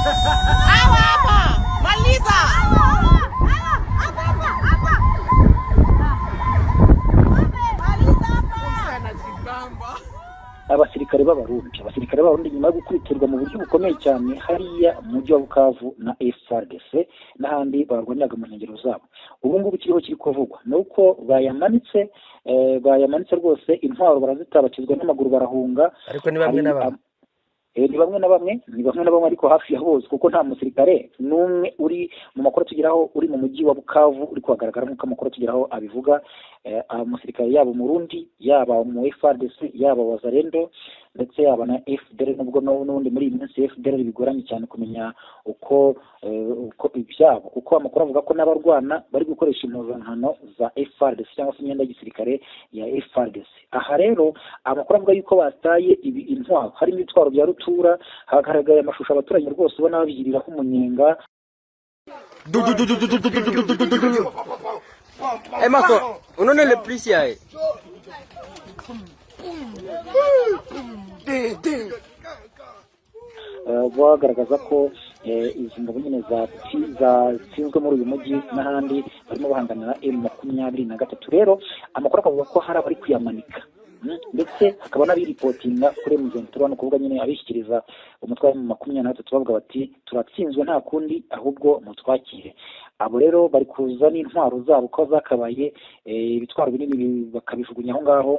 Hawa hapa. Maliza. Abasirikare b'Abarundi nyuma yo gukuritirwa mu buryo bukomeye cyane hariya mu mujyi wa Bukavu na FARDC n'ahandi barwaniraga mu nkengero zabo, ubu ngubu kiriho kiri kuvugwa ni uko bayamanitse rwose, intwaro barazitabakizwa n'amaguru barahunga. Ariko ni bamwe na bamwe, ni bamwe na bamwe ariko hafi ya bose, kuko nta musirikare n'umwe uri mu makuru tugeraho uri mu mujyi wa Bukavu uri kuhagaragara nk'uko amakuru tugeraho abivuga. Umusirikare yaba Umurundi, yaba mu FARDC, yaba Wazalendo, ndetse yaba na FDL, nubwo n'ubundi muri iyi minsi FDL bigoranye cyane kumenya uko ibyabo, kuko amakuru avuga ko n'abarwana bari gukoresha impuzankano za FARDC cyangwa se imyenda y'igisirikare ya FARDC. Aha rero amakuru avuga yuko bataye intwaro, harimo ibitwaro bya rutura, hagaragaye amashusho abaturage rwose ubona babyiriraho umunyenga. Eh Marco, on en est le plus ici. Bagaragaza ko izi ngabo nyine zatsinzwe muri uyu mujyi n'ahandi barimo bahanganira M23. Rero amakuru akavuga ko hari abari kuyamanika, ndetse hakaba n'abiripotinga kuri M23, no kuvuga nyine abishyikiriza umutwe wa M23 bavuga bati turatsinzwe nta kundi ahubwo mutwakire. Abo rero bari kuza n'intwaro zabo ko zakabaye ibitwaro binini bakabijugunya aho ngaho.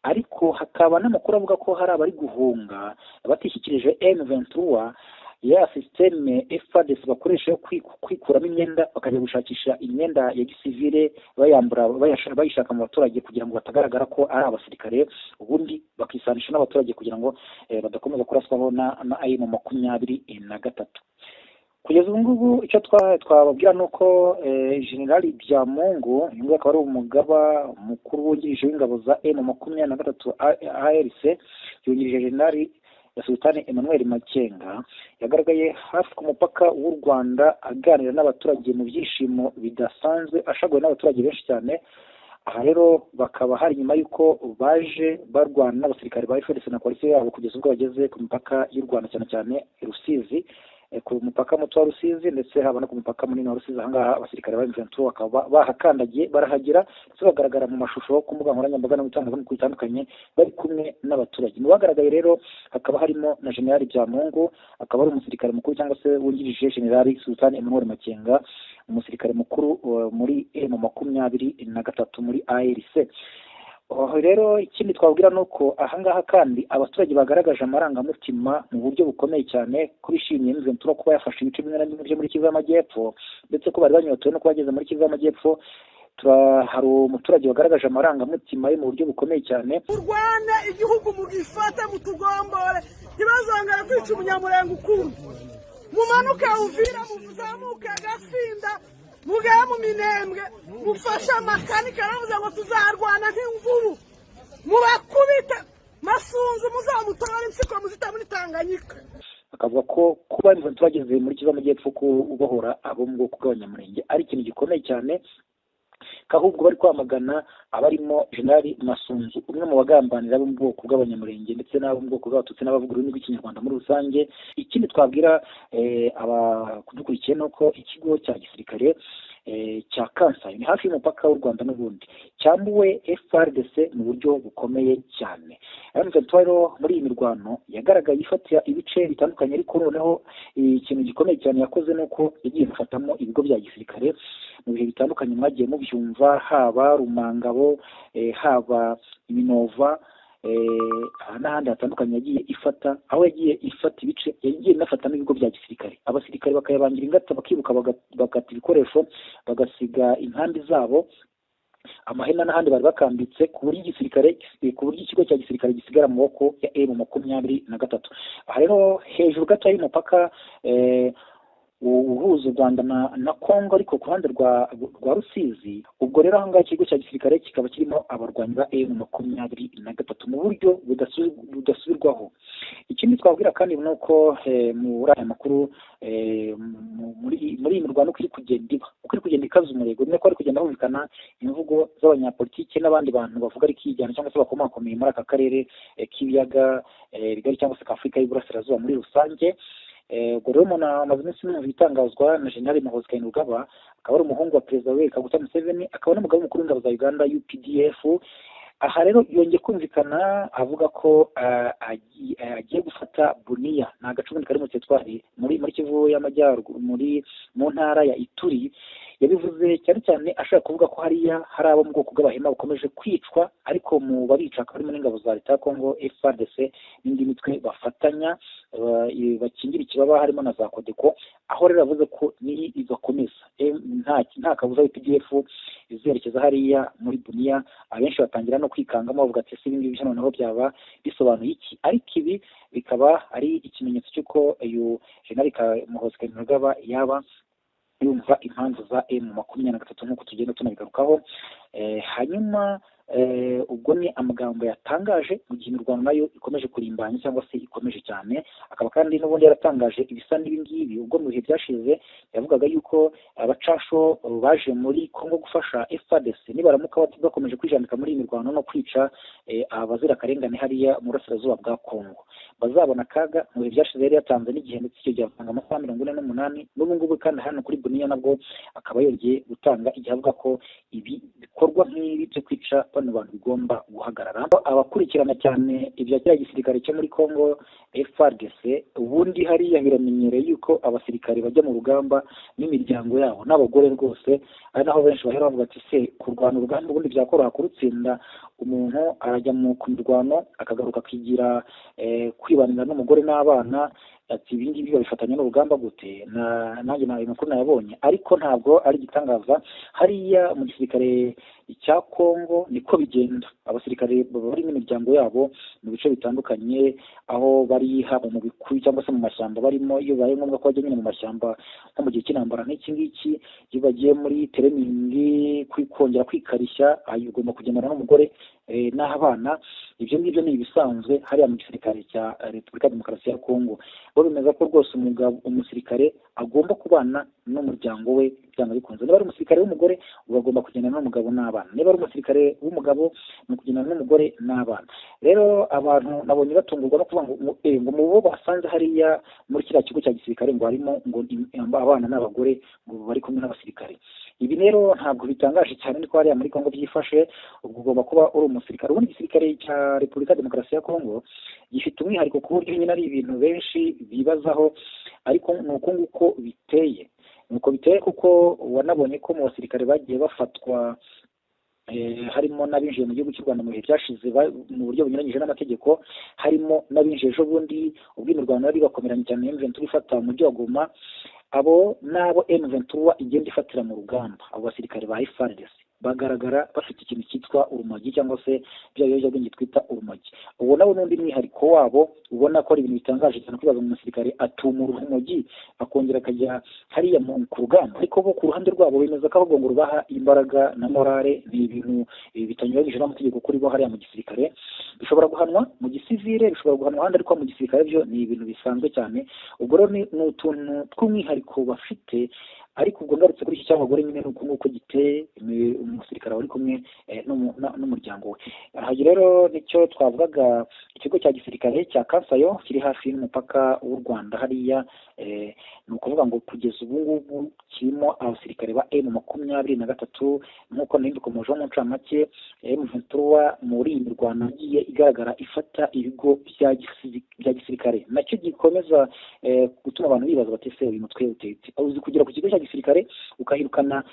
Ariko hakaba n'amakuru avuga ko hari abari guhunga batishyikirije M23 ya systeme FARDC bakoresha yo kwikuramo imyenda, bakajya gushakisha imyenda ya gisivile bayambura bayishaka mu baturage kugira ngo batagaragara ko ari abasirikare, ubundi bakisanisha n'abaturage kugira ngo badakomeza kuraswaho na M23. Kugeza ubu ngubu icyo twababwira ni uko General Byamungu, uyu akaba ari umugaba mukuru wungirije w'ingabo za M23 ARC, yungirije General Sultani Emmanuel Makenga, yagaragaye hafi ku mupaka w'u Rwanda aganira n'abaturage mu byishimo bidasanzwe, ashaguwe n'abaturage benshi cyane. Aha rero bakaba hari nyuma y'uko baje barwana n'abasirikare ba FARDC na coalition yabo kugeza ubwo bageze ku mupaka y'u Rwanda, cyane cyane Rusizi, ku mupaka muto wa Rusizi, ndetse haba no ku mupaka munini wa Rusizi. Ahangaha abasirikare ba M23 bakaba bahakandagiye barahagera, ndetse bagaragara mu mashusho ku mbuga nkoranyambaga no mu bitangazamakuru bitandukanye bari kumwe n'abaturage. Mu bagaragaye rero hakaba harimo na General Byamungu, akaba ari umusirikare mukuru cyangwa se wungirije General Sultan Emmanuel Makenga, umusirikare mukuru muri M23 muri ARC. Rero ikindi twabwira nuko ahangaha kandi abaturage bagaragaje amarangamutima mu buryo bukomeye cyane ko bishimiye M23 kuba yafashe ibice bimwe na bimwe byo muri Kivu y'Amajyepfo, ndetse ko bari banyotewe no kubageza muri Kivu y'Amajyepfo. Hari umuturage wagaragaje amarangamutima ye mu buryo bukomeye cyane. Urwane igihugu mugifate mutugombore, ntibazongere kwica umunyamurenga ukundi. Mumanuke Uvira, muzamuke Gafinda, mugere mu Minembwe, mufashe amakanika aravuze ngo tuzarwana nk'imvuru, mubakubite Masunzu, muzamutora impyiko muzita muri Tanganyika. Akavuga ko kuba M23 bageze muri Kivu y'Amajyepfo kubohora abo mu bwoko bw'Abanyamurenge ari ikintu gikomeye cyane, ahubwo bari kwamagana abarimo General Masunzu, umwe mu bagambanira abo mu bwoko bw'Abanyamurenge ndetse n'abo mu bwoko bw'Abatutsi n'abavuga ururimi rw'Ikinyarwanda muri rusange. Ikindi twabwira abadukurikiye ni uko ikigo cya gisirikare cya Kansai ni hafi y'umupaka w'u Rwanda n'ubundi cyambuwe FARDC mu buryo bukomeye cyane. M23 rero muri iyi mirwano yagaragaye ifatira ibice bitandukanye, ariko noneho ikintu gikomeye cyane yakoze ni uko yagiye gufatamo ibigo bya gisirikare mu bihe bitandukanye mwagiye mubyumva, haba Rumangabo, haba Minova, n'ahandi hatandukanye yagiye ifata, aho yagiye ifata ibice yagiye inafata n'ibigo bya gisirikare, abasirikare bakayabangira ingata, bakibuka bagata ibikoresho, bagasiga inkambi zabo, amahema n'ahandi bari bakambitse, ku buryo igisirikare, ku buryo ikigo cya gisirikare gisigara mu maboko ya M23. Aha rero hejuru gato y'umupaka uhuza u Rwanda na Kongo, ariko ku ruhande rwa Rusizi. Ubwo rero ahangaha ikigo cya gisirikare kikaba kirimo abarwanyi ba M23 mu buryo budasubirwaho. Ikindi twabwira kandi ni uko muri aya makuru muri iyi mirwano uko iri kugenda iba, uko iri kugenda ikaza umurego, ni ko ari kugenda humvikana imvugo z'abanyapolitike n'abandi bantu bavuga ari kijyana cyangwa se bakomakomeye muri aka karere k'ibiyaga bigari cyangwa se k'Afurika y'Iburasirazuba muri rusange. Ubwo rero umuntu amaze iminsi numva ibitangazwa na General Muhoozi Kainerugaba, akaba ari umuhungu wa Perezida Yoweri Kaguta Museveni, akaba n'umugaba mukuru w'ingabo za Uganda UPDF. Aha rero yongeye kumvikana avuga ko agiye gufata Bunia, ni agace kari mu teritwari muri Kivu y'Amajyaruguru, mu ntara ya Ituri. Yabivuze cyane cyane ashaka kuvuga ko hariya hari abo mu bwoko bw'Abahema bakomeje kwicwa, ariko mu babica hakaba harimo n'ingabo za leta ya Congo FARDC n'indi mitwe bafatanya bakingira ikibaba, harimo na za Codeco. Aho rero yavuze ko ni izakomeza nta kabuza UPDF izerekeza hariya muri Bunia. Abenshi batangira no kwikangamo bavuga ati ese ibi ngibi noneho byaba bisobanuye iki? Ariko ibi bikaba ari ikimenyetso cy'uko uyu General Muhoozi Kainerugaba yaba yumva impamvu za M23 nk'uko tugenda tunabigarukaho. Hanyuma ubwo ni amagambo yatangaje mu gihe imirwano nayo ikomeje kurimbanya cyangwa se ikomeje cyane. Akaba kandi n'ubundi yaratangaje ibisa n'ibi ngibi ubwo mu bihe byashize yavugaga yuko abacasho baje muri Congo gufasha FARDC nibaramuka bakomeje kwijandika muri iyi mirwano no kwica abazirakarengane hariya mu burasirazuba bwa Congo bazabona akaga. Mu bihe byashize yari yatanze n'igihe, ndetse icyo gihe atanga amasaha 48. N'ubu ngubu kandi hano kuri Bunia nabwo akaba yongeye gutanga igihe avuga ko ibi bikorwa nk'ibi byo kwica bano bantu bigomba guhagarara. Abakurikirana cyane ibya kiriya gisirikare cyo muri Congo FARDC, ubundi hariya biramenyereye yuko abasirikare bajya mu rugamba n'imiryango yabo n'abagore rwose, ari naho benshi bahera bavuga ati se kurwana urugamba ubundi byakoroha kurutsinda, umuntu arajya ku mirwano akagaruka akigira kwibanira n'umugore n'abana, ati ibi ngibi babifatanya n'urugamba gute? Nanjye nayo makuru nayabonye, ariko ntabwo ari igitangaza. Hariya mu gisirikare cya Congo niko bigenda, abasirikare bari n'imiryango yabo mu bice bitandukanye, aho bari haba mu bikuyu cyangwa se mu mashyamba barimo. Iyo bibaye ngombwa ko bajya nyine mu mashyamba nko mu gihe cy'intambara nk'iki ngiki, iyo bagiye muri training kongera kwikarishya, ugomba kugendana n'umugore n'abana. Ibyo ngibyo ni ibisanzwe hariya mu gisirikare cya Repubulika Demokarasi ya Congo. Bo bemeza ko rwose umugabo umusirikare agomba kubana n'umuryango we byanga bikunze. Niba ari umusirikare w'umugore agomba kugendana n'umugabo n'abana, niba ari umusirikare w'umugabo ni ukugendana n'umugore n'abana. Rero abantu nabonye batungurwa no kuvuga ngo mu bo basanze hariya muri kiriya kigo cya gisirikare ngo harimo ngo abana n'abagore ngo bari kumwe n'abasirikare. Ibi rero ntabwo bitangaje cyane, niko hariya muri Congo byifashe. Ubwo ugomba kuba uri umusirikare. Ubundi igisirikare cya Repubulika Demokarasi ya Congo gifite umwihariko ku buryo nyine ari ibintu benshi bibazaho, ariko ni uko nguko biteye, ni uko biteye kuko wanabonye ko mu basirikare bagiye bafatwa harimo n'abinjiye mu gihugu cy'u Rwanda mu bihe byashize mu buryo bunyuranyije n'amategeko, harimo n'abinjiye ejo bundi ubwo imirwano yari bakomeranye cyane M23 ifata umujyi wa Goma. Abo nabo M23 igenda ifatira mu rugamba, abo basirikare ba FARDC bagaragara bafite ikintu cyitwa urumogi cyangwa se bya biyobyabwenge twita urumogi. Ubu nabo n'undi mwihariko wabo, ubona ko ari ibintu bitangaje cyane kwibaza ngo umusirikare atumura urumogi akongera akajya hariya ku rugamba. Ariko bo ku ruhande rwabo bemeza ko ahubwo ngo rubaha imbaraga na morale. Ni ibintu bitanyuranyije n'amategeko kuri bo hariya mu gisirikare, bishobora guhanwa mu gisivile, bishobora guhanwa ahandi, ariko mu gisirikare byo ni ibintu bisanzwe cyane. Ubwo rero ni utuntu tw'umwihariko bafite. Ariko ubwo ngarutse kuri iki cy'abagore nyine nuko nguko giteye, umusirikare wari kumwe n'umuryango we. Aha rero nicyo twavugaga, ikigo cya gisirikare cya Kasayo kiri hafi n'umupaka w'u Rwanda hariya. Ni ukuvuga ngo kugeza ubu ngubu kirimo abasirikare ba M23 nk'uko nabikomojeho mu ncamake. M23 muri iyi mirwano yagiye igaragara ifata ibigo bya gisirikare, nacyo gikomeza gutuma abantu bibaza bati ese uyu mutwe utetse uzi kugera ku kigo cya gisirikare ukahirukana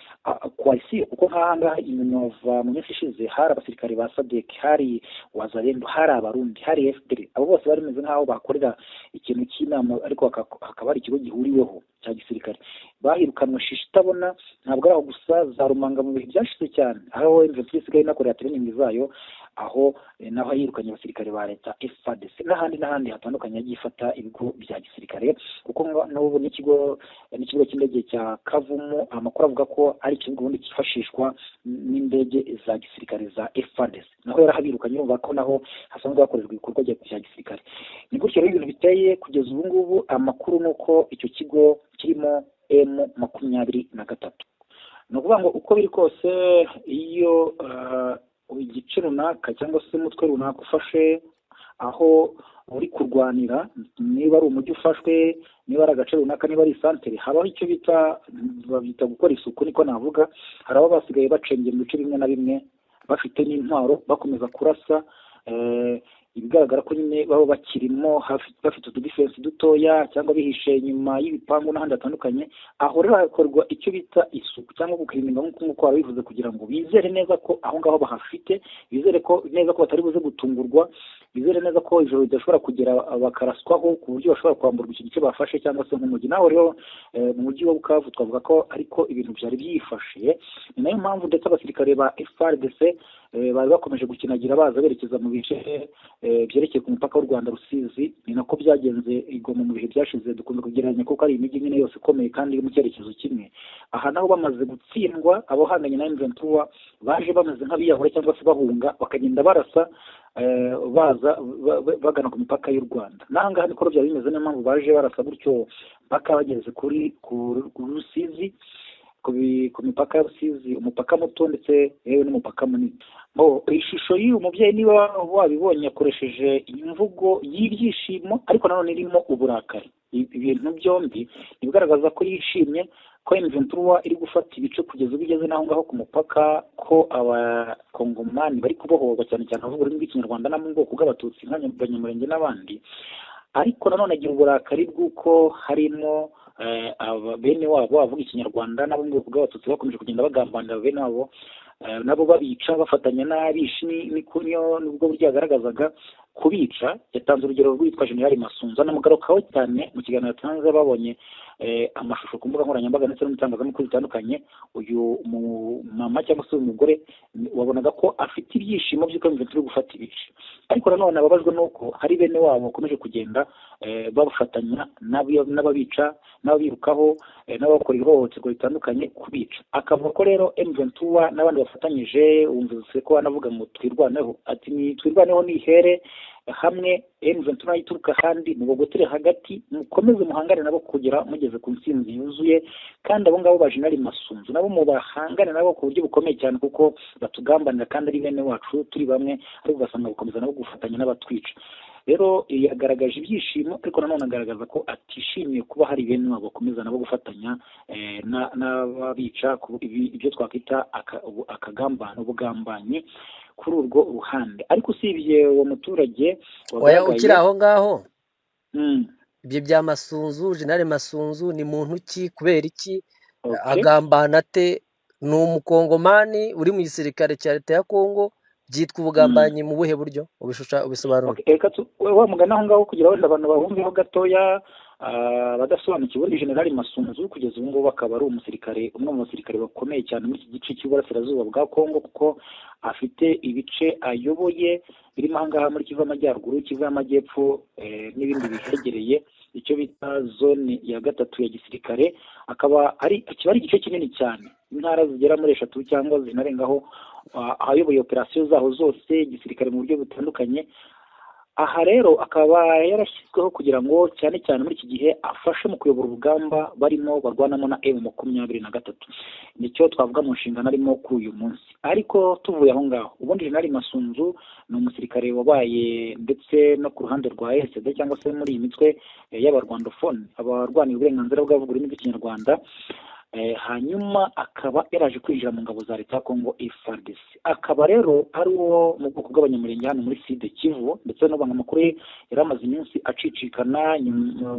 coalition, kuko nk'aha ngaha i Minova mu minsi ishize hari abasirikare ba SADC, hari Wazalendo, hari Abarundi, hari FDL. Abo bose bari bameze nk'aho bakorera ikintu cy'inama, ariko hakaba hari ikigo gihuriweho cya gisirikare. Bahirukanwe shishi itabona. Ntabwo ari aho gusa, za Rumanga mu bihe byashize cyane aho M23 isigaye inakorera training zayo, aho naho yirukanye abasirikare ba leta FARDC n'ahandi n'ahandi hatandukanye yagiye ifata ibigo bya gisirikare. Kuko n'ubu n'ikigo cy'indege cya Kavumu, amakuru avuga ko ari ikigo ubundi cyifashishwa n'indege za gisirikare za FARDC, naho yarahabirukanye. Urumva ko naho hasanzwe hakorerwa ibikorwa bya gisirikare. Ni gutyo rero ibintu biteye kugeza ubu ngubu. Amakuru ni uko icyo kigo kirimo M23. Ni ukuvuga ngo uko biri kose iyo igice runaka cyangwa se umutwe runaka ufashe aho uri kurwanira, niba ari umujyi ufashwe, niba ari agace runaka, niba ari isantere, habaho icyo bita babyita gukora isuku, niko navuga. Hari abo basigaye bacengera mu bice bimwe na bimwe bafite n'intwaro bakomeza kurasa, ibigaragara ko nyine baba bakirimo bafite utudifensi dutoya cyangwa bihishe inyuma y'ibipangu n'ahandi hatandukanye. Aho rero hakorwa icyo bita isuku cyangwa gukirininga nk'uko nguko wabivuze, kugira ngo bizere neza ko aho ngaho bahafite, bizere ko neza ko batari buze gutungurwa, bizere neza ko ijoro ridashobora kugera bakaraswaho ku buryo bashobora kwamburwa icyo gice bafashe cyangwa se nk'umujyi. Naho rero mu mujyi wa Bukavu twavuga ko ariko ibintu byari byifashe. Ni nayo mpamvu ndetse abasirikare ba FARDC bari bakomeje gukinagira baza berekeza mu bice byerekeye ku mupaka w'u Rwanda Rusizi. Ni nako byagenze i Goma mu bihe byashize, dukunze kugereranya kuko ari imijyi nyine yose ikomeye kandi iri mu cyerekezo kimwe. Aha naho bamaze gutsindwa, abahanganye na M23 baje bameze nk'abiyahura cyangwa se bahunga, bakagenda barasa baza bagana ku mipaka y'u Rwanda. N'aha ngaha niko byari bimeze, niyo mpamvu baje barasa gutyo mpaka bageze kuri ku Rusizi, ku mipaka ya Rusizi, umupaka muto ndetse yewe n'umupaka munini. Ishusho y'uyu mubyeyi niba wabibonye akoresheje imvugo y'ibyishimo ariko nanone irimo uburakari. Ibintu byombi bigaragaza ko yishimye ko M23 iri gufata ibice kugeza ubu igeze n'aho ngaho ku mupaka, ko abakongomani bari kubohorwa cyane cyane abavuga ururimi rw'Ikinyarwanda no mu bwoko bw'Abatutsi nk'Abanyamurenge n'abandi. Ariko nanone agira uburakari bw'uko harimo bene wabo abavuga Ikinyarwanda n'abo mu bwoko bw'Abatutsi bakomeje kugenda bagambanira bene wabo, nabo babica bafatanya n'abishi. Nibwo buryo yagaragazaga kubica. Yatanze urugero rwitwa General Masunzu, anamugarukaho cyane mu kiganiro yatanze, babonye amashusho ku mbuga nkoranyambaga ndetse no mu bitangazamakuru bitandukanye. Uyu mama cyangwa se uyu mugore wabonaga ko afite ibyishimo by'uko M23 iri gufata ibice, ariko nanone ababajwe n'uko hari bene wabo bakomeje kugenda bafatanya n'ababica, n'ababirukaho, n'abakora ihohoterwa ritandukanye kubica. Akavuga ko rero M23 n'abandi bafatanyije, wumvise ko anavuga ngo twirwaneho, ati ni twirwaneho nihere hamwe, M23 nayo ituruka ahandi, mubogotere hagati, mukomeze muhangane nabo kugera mugeze ku ntsinzi yuzuye. Kandi abo ngabo ba General Masunzu nabo mubahangane nabo ku buryo bukomeye cyane, kuko batugambanira kandi ari bene wacu turi bamwe, ariko ugasanga bakomeza nabo gufatanya n'abatwica. Rero yagaragaje ibyishimo ariko nanone agaragaza ko atishimiye kuba hari bene wabo bakomeza nabo gufatanya n'ababica, ibyo twakwita akagambano, ubugambanyi kuri urwo ruhande. Ariko usibye uwo muturage Oya, ukiri aho ngaho, ibyo bya Masunzu, General Masunzu ni muntu ki, kubera iki agambana ate? Ni umukongomani uri mu gisirikare cya leta ya Kongo, byitwa ubugambanyi mu buhe buryo? Ubishusha ubisobanura. Reka wa mugani aho ngaho kugira wenda abantu bahumveho gatoya abadasobanukiwe. General Masunzu kugeza ubu ngubu akaba ari umusirikare, umwe mu basirikare bakomeye cyane muri iki gice cy'uburasirazuba bwa Kongo, kuko afite ibice ayoboye birimo aha ngaha muri Kivu y'Amajyaruguru, Kivu y'Amajyepfo, n'ibindi bihegereye, icyo bita zone ya gatatu ya gisirikare. Akaba ari kiba ari igice kinini cyane, intara zigera muri 3 cyangwa zinarengaho, ahayoboye operasiyo zaho zose gisirikare mu buryo butandukanye. Aha rero akaba yarashyizweho kugira ngo cyane cyane muri iki gihe afashe mu kuyobora urugamba barimo barwanamo na M23. Nicyo twavuga mu nshingano arimo kuri uyu munsi. Ariko tuvuye aho ngaho, ubundi General Masunzu ni umusirikare wabaye ndetse no ku ruhande rwa SD cyangwa se muri iyi mitwe y'abarwandofone, abarwanira uburenganzira bw'abavuga ururimi rw'Ikinyarwanda. Hanyuma akaba yaraje kwinjira mu ngabo za leta ya Kongo FARDC. Akaba rero ari uwo mu bwoko bw'Abanyamurenge hano muri Sud Kivu, ndetse n'ubanga amakuru ye yari amaze iminsi acicikana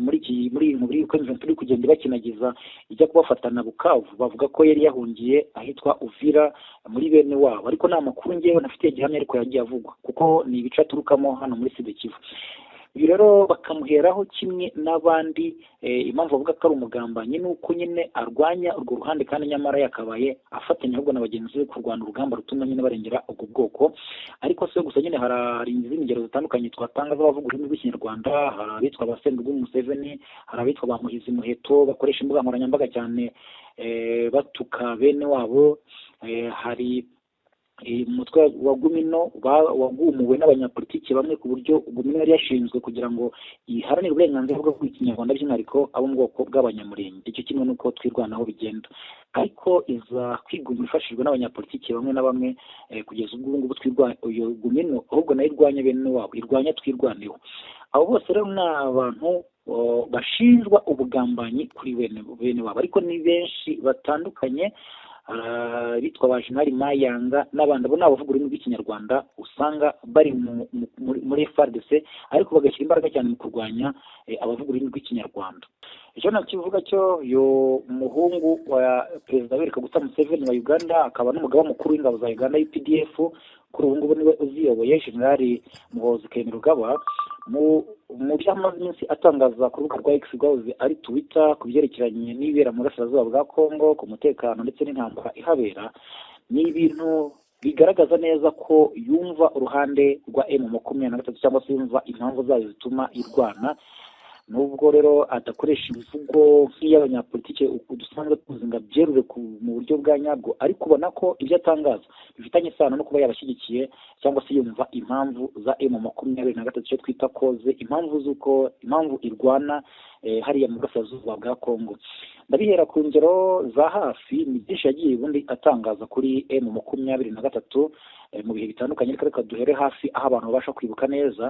muri iyi nkubiri y'uko M23 kugenda ibakinagiza ijya kubafatana Bukavu. Bavuga ko yari yahungiye ahitwa Uvira muri bene wabo, ariko nta makuru ngewe ntafitiye gihamya, ariko yagiye avugwa kuko ni ibice aturukamo hano muri Sud Kivu. Ibi rero bakamuheraho kimwe n'abandi. Impamvu bavuga ko ari umugambanyi ni uko nyine arwanya urwo ruhande, kandi nyamara yakabaye afatanya ahubwo na bagenzi be kurwana urugamba rutuma nyine barengera ubwo bwoko. Ariko se gusa nyine hari izindi ngero zitandukanye twatanga z'abavuga ururimi rw'Ikinyarwanda. Hari abitwa ba Sendugu Museveni, hari abitwa ba Muhizi Muheto bakoresha imbuga nkoranyambaga cyane batuka bene wabo, hari Umutwe wa Gumino wagumuwe n'abanyapolitiki bamwe, ku buryo Gumino yari yashinzwe kugira ngo iharanire uburenganzira bwo kuvuga Ikinyarwanda, by'umwihariko abo mu bwoko bw'Abanyamurenge, icyo kimwe n'uko Twirwanaho bigenda, ariko iza kwigumura ifashijwe n'abanyapolitiki bamwe na bamwe, kugeza ubwo ubu ngubu iyo Gumino ahubwo nayo irwanya bene wabo, irwanya Twirwaneho. Abo bose rero ni abantu bashinjwa ubugambanyi kuri bene wabo, ariko ni benshi batandukanye, bitwa ba Jenerali Mayanga n'abandi. Abo ni abavuga ururimi rw'Ikinyarwanda usanga bari muri FARDC, ariko bagashyira imbaraga cyane mu kurwanya abavuga ururimi rw'Ikinyarwanda. Icyo nakivuga cyo, uyu muhungu wa Perezida Yoweri Kaguta Museveni wa Uganda, akaba n'umugaba mukuru w'ingabo za Uganda UPDF, kuri ubu ngubu niwe uziyoboye, Jenerali Muhoozi Kainerugaba, mu byo amaze iminsi atangaza ku rubuga rwa X rwahoze ari Twitter, ku byerekeranye n'ibibera mu burasirazuba bwa Congo, ku mutekano ndetse n'intambara ihabera, ni ibintu bigaragaza neza ko yumva uruhande rwa M23, cyangwa se yumva impamvu zayo zituma irwana. Nubwo rero adakoresha imvugo nk'iy'abanyapolitike dusanzwe tuzi ngo abyerure mu buryo bwa nyabwo, ariko ubona ko ibyo atangaza bifitanye isano no kuba yabashyigikiye cyangwa se yumva impamvu za M23, icyo twita koze, impamvu z'uko impamvu irwana hariya mu burasirazuba bwa Congo. Ndabihera ku ngero za hafi. Ni byinshi yagiye ubundi atangaza kuri M23 mu bihe bitandukanye, ariko reka duhere hafi aho abantu babasha kwibuka neza.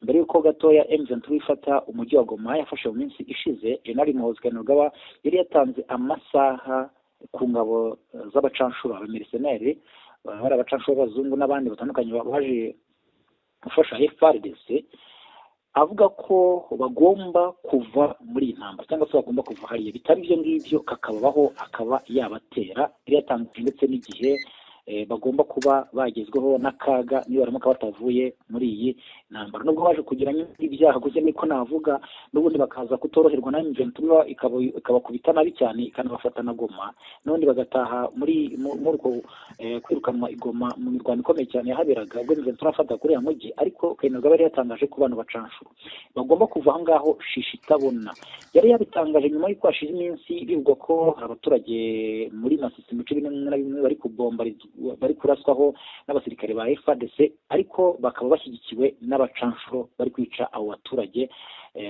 Mbere y'uko gatoya M23 ifata umujyi wa Goma yafashe mu minsi ishize, Jenerali Muhoozi Kainerugaba yari yatanze amasaha ku ngabo z'abacanshuro, abamercenari, bari abacanshuro b'abazungu n'abandi batandukanye baje gufasha FARDC, avuga ko bagomba kuva muri iyi ntambara cyangwa se bagomba kuva hariya, bitari ibyo ngibyo kakababaho akaba yabatera. Yari yatanze ndetse n'igihe bagomba kuba bagezweho n'akaga niba baramuka batavuye muri iyi ntambara. Nubwo baje kugira ibyaha gusa niko navuga, n'ubundi bakaza kutoroherwa na M23 ikabakubita nabi cyane, ikanabafata na Goma, n'ubundi bagataha muri uko kwirukanwa igoma mu mirwano ikomeye cyane yahaberaga ubwo M23 afata kuri ya mujyi. Ariko Kainerugaba yari yatangaje ko abantu bacanshuro bagomba kuva aho ngaho shishi itabona. Yari yabitangaje nyuma y'uko hashize iminsi bivugwa ko abaturage muri Masisi mu bice bimwe na bimwe bari kubomba, bari kuraswaho n'abasirikare ba FARDC, ariko bakaba bashyigikiwe n'abacanshuro bari kwica abo baturage,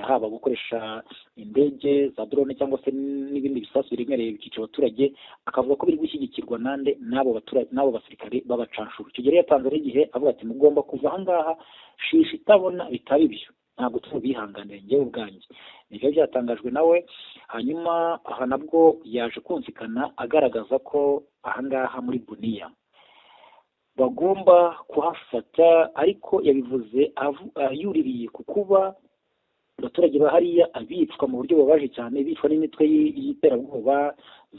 haba gukoresha indege za drone cyangwa se n'ibindi bisasu biremereye bikica abaturage. Akavuga ko biri gushyigikirwa nande? N'abo baturage, n'abo basirikare b'abacanshuro. Icyo gihe yatanze igihe avuga ati mugomba kuva aha ngaha shishi itabona, bitaba ibyo ntabwo tubihanganire njyewe ubwanjye. Nibyo byatangajwe nawe. Hanyuma aha nabwo yaje kumvikana agaragaza ko aha ngaha muri Bunia bagomba kuhafata, ariko yabivuze yuririye ku kuba abaturage bahariya abicwa mu buryo bubabaje cyane, bicwa n'imitwe y'iterabwoba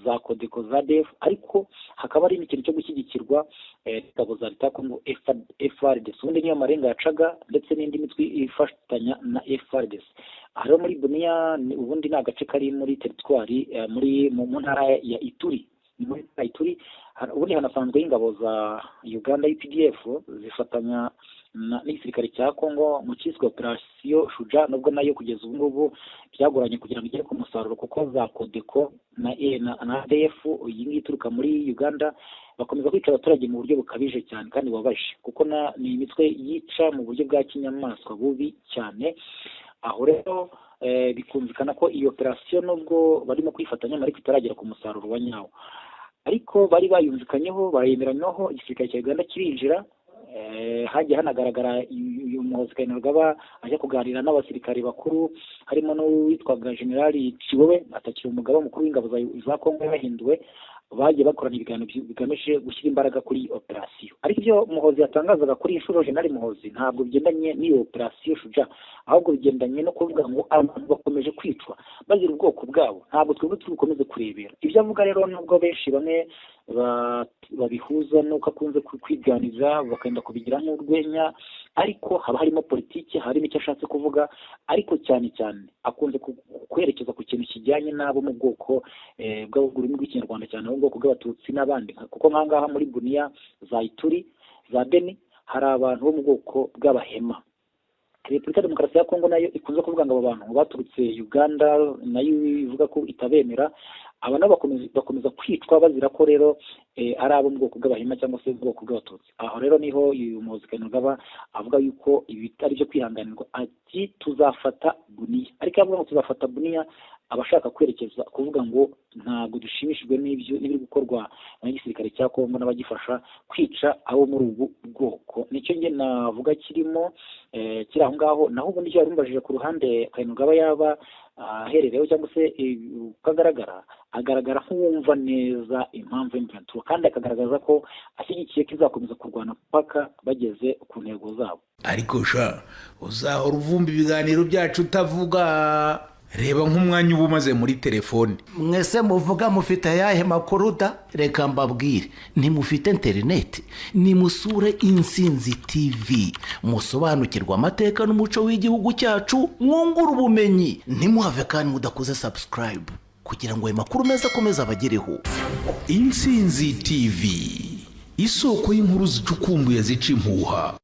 za Codeco, za DF, ariko hakaba hari n'ikintu cyo gushyigikirwa ingabo za leta Congo FARDC, ubundi niyo marenga yacaga, ndetse n'indi mitwe ifatanya na FARDC. Aha rero muri Bunia ubundi ni agace kari muri teritwari muri mu ntara ya Ituri, muri Ituri ubundi hanasanzwe ingabo za Uganda UPDF zifatanya n'igisirikare cya Congo mu cyiswe Operation Shuja, nubwo nayo kugeza ubu ngubu byagoranye kugira ngo igere ku musaruro, kuko za Codeco na ADF iyi ngiyi ituruka muri Uganda bakomeza kwica abaturage mu buryo bukabije cyane kandi bubabaje, kuko ni imitwe yica mu buryo bwa kinyamaswa bubi cyane. Aho rero bikumvikana ko iyo operation nubwo barimo kwifatanya ariko itaragera ku musaruro wa nyawo, ariko bari bayumvikanyeho, bayemeranywaho, igisirikare cya Uganda kirinjira. Hagiye hanagaragara uyu Muhoozi Kainerugaba ajya kuganira n'abasirikare bakuru, harimo n'uwitwaga Jenerali Kiwewe atakiri umugaba mukuru w'ingabo za Congo yahinduwe, bagiye bakorana ibiganiro bigamije gushyira imbaraga kuri operation. Ariko ibyo Muhoozi yatangazaga kuri inshuro Jenerali Muhoozi ntabwo bigendanye n'iyo operation Shuja, ahubwo bigendanye no kuvuga ngo abantu bakomeje kwicwa bazira ubwoko bwabo, ntabwo twebwe turi bukomeze kurebera. Ibyo avuga rero nubwo benshi bamwe babihuza nuko akunze kwiganiza bakenda kubigira nk'urwenya, ariko haba harimo politiki, harimo icyo ashatse kuvuga, ariko cyane cyane akunze kwerekeza ku kintu kijyanye n'abo mu bwoko bw'ururimi rw'Ikinyarwanda, cyane abo mu bwoko bw'Abatutsi n'abandi, kuko nk'ahangaha muri Bunia za Ituri za Beni hari abantu bo mu bwoko bw'Abahema. Repubulika Demokarasi ya Kongo nayo ikunze kuvuga ngo abo bantu baturutse Uganda, nayo ivuga ko itabemera, Aba nabo bakomeza kwicwa bazira ko rero ari abo mu bwoko bw'Abahima cyangwa se ubwoko bw'Abatutsi. Aho rero niho uyu Muhozi Kainerugaba avuga yuko ibi bitari byo kwihanganirwa, ati tuzafata Buniya. Ariko iyo avuga ngo tuzafata Buniya, abashaka kwerekeza kuvuga ngo ntabwo dushimishijwe n'ibyo n'ibiri gukorwa n'igisirikare cya Kongo n'abagifasha kwica abo muri ubu bwoko. Nicyo njye navuga kirimo kiri aho ngaho. Naho ubundi icyo yarumbajije ku ruhande Kainerugaba yaba aherereho cyangwa se uko agaragara, agaragara nk'uwumva neza impamvu M23, kandi akagaragaza ko ashyigikiye ko izakomeza kurwana paka bageze ku ntego zabo. Ariko sha, uzahora uvumba ibiganiro byacu utavuga? Reba nk'umwanya uba umaze muri telefone. Mwese muvuga mufite ayahe makuru da? Reka mbabwire, ntimufite interineti? Nimusure Insinzi TV, musobanukirwe amateka n'umuco w'igihugu cyacu, mwungure ubumenyi. Ntimuhave kandi mudakoze subscribe kugira ngo ayo makuru meza akomeze abagereho. Insinzi TV, isoko y'inkuru zicukumbuye, zica impuha.